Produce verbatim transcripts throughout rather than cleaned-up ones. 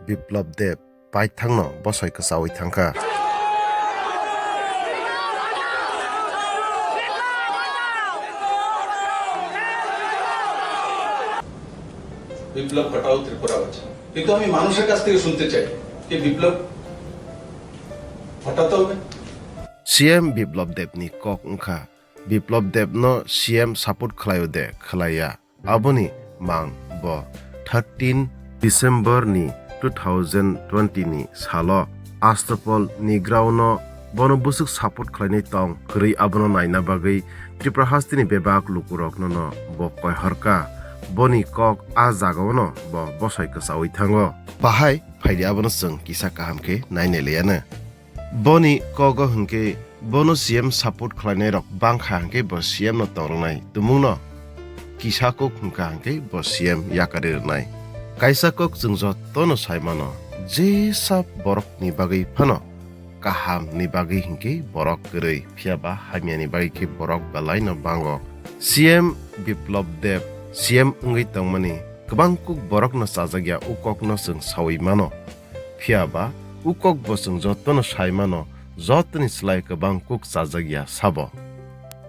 Biplab Deb paithangno bosoi kwchaui thangkha. বিপ্লব হটাও ত্রিপুরাবাসী। কিন্তু আমি মানুষের কাছ থেকে শুনতে চাই যে বিপ্লব হটাতে হবে। C M Biplab Deb ni kok wngkha, Biplab Deb no C M support khlaio de khlaiya, aboni mang bo thirteen December ni two thousand twenty ni salo Astapol ni ground no bono bwswk support khlainai tong kwrwi abono naina bagwi Tripura hasteni bebak lukurokno no bo koihorkha. Boni kok a jagao no bo bosoi kwchaui thango. Bahai phaidi abono chwng kisa kaham khe nainai liyano. Boni kogo hwnkhe bono C M support khlainairok bangkha hwnkhe bo C M no tongrwnai, tumungno kisa kok hwnkha hwnkhe bo C M yakarwi rwnai. Kaisa kok chwng jotono sai mano, jesa borokni bagwi phano kahamni bagwi hwnkhe borok kwrwi, phiyaba hamyani bagwi khe borok belaino bango. C M Biplab Deb C M wngwi tongmani kwbang kuk borokno chajakya, o kokno chwng saui mano. Phiyaba o kok bo chwng jotono sai mano, jotoni slai kwbang kuk chajakya sabo.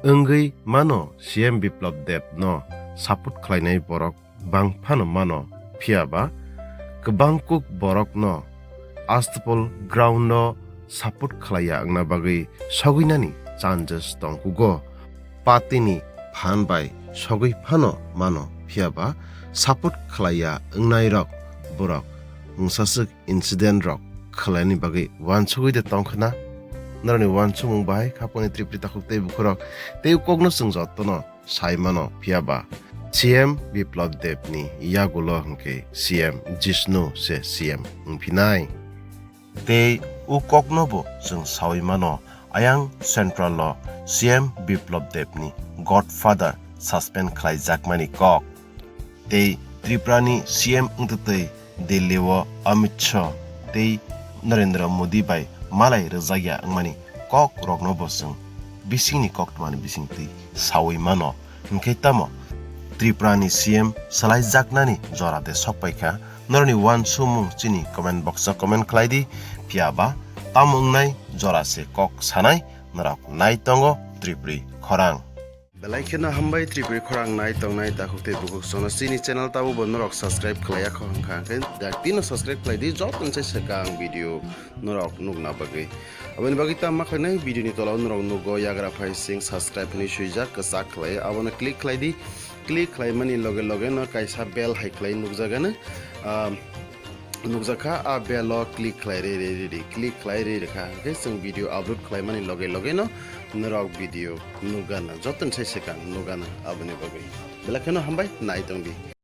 Wngwi mano C M Biplab Deb no support khlainai borok bang phano mano, phiyaba kwbang kuk borokno Astapol ground o support khlaiya wngna bagwi sogwinani chances tongkugo. Party ni phan bai sogwi phano mano, phiyaba support khlaiya wngnairok borok mungsaswk incident rok khlaini bagwi uansugwi de tongkhwna. Norokni uansukmung bahai khaponi Tripuri takhuk tei bukhurok tei kokno chwng jotono sai mano, phiyaba C M Biplab Deb ni yagulo hwnkhe C M Jishnu se C M wngphinai. Tei o kokno bo chwng saui mano, ayang Central o C M Biplab Deb ni godfather suspend khlaijakmani kok. Tei Tripura ni C M wngtwtwi Delhi o Amit Shah tei Narendra Modi bai malai rwjakya wngmani kok rokno bo chwng bisingni koktwmani bisingtwi saui mano. Hwnkhe tamo Tripura ni C M swlaijaknani jora de sokpaikha? Norokni uansukmung chini comment box o comment khlai di. Phiyaba tamo wngnai jora se kok sanai norok nai tongo Tripuri khorang. Belai kheno hambai Tripuri khorang nai tongnai takhuk tei bukhuk sono chini channel tabukbo norok subscribe khlaiya kho hwnkha hwnkhe dak tino subscribe khlai di, joto ni sai swkang video norok nukna bagwi. Aboni bagwi tamo khlainai video ni tola o norok nugo yagra phai sing subscribe hinwi swijak kwchak khlai, abono click khlai di. Click khlaimani loge loge no kaisa bell hai khlai nukjagano, ah, nukjakha, a bell o click khlai rwi rwi rwi di, click khlai rwi rwkha hwnkhe chwng video upload khlaimani loge loge no norok video nukgana, joto ni sai swkang nukgana aboni bagwi. Belai kheno hambai nai tong di.